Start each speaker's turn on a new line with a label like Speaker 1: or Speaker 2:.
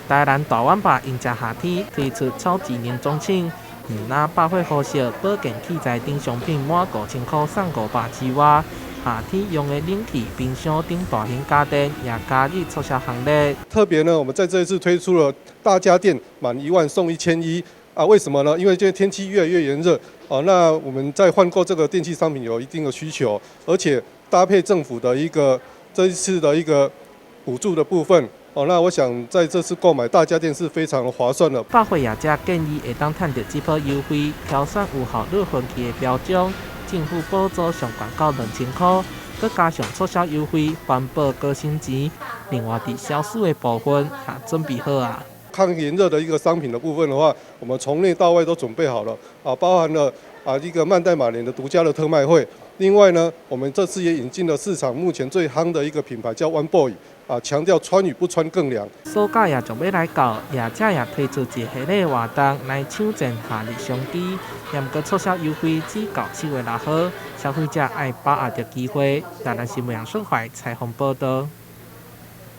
Speaker 1: 台南大碗吧迎接夏天，推出超級年終慶，毋但百貨好食，保健器材等商品滿5000箍送500之外，夏天用的冷氣、冰箱等大型家電也加入促銷行列。
Speaker 2: 特別呢，我們在這一次推出了大家電滿1萬送1100啊？為什麼呢？因為現在天氣越來越炎熱哦，那我們在換購這個電器商品有一定的需求，而且搭配政府的一個這一次的一個補助的部分。哦，那我想在這次購買大家電是非常划算的。
Speaker 1: 百貨業者建議會當趁著這波優惠，挑選有效率分期的標準，政府補助上懸到2000箍，閣加上促銷優惠，環保閣省錢。另外，佇消暑的部分也準備好啊。
Speaker 2: 抗炎熱的一個商品的部分的話，我們從內到外都準備好了啊，包含了啊一個曼黛瑪蓮的獨家的特賣會。另外呢，我們這次也引進了市場目前最夯的一個品牌叫 One Boy，啊，強調穿與不穿更涼。
Speaker 1: 暑假也就欲來到，業者也推出一系列活動來搶佔夏日商機。毋過促銷優惠只到7月6號，消費者愛把握著機會。台南新聞楊順懷採訪報道。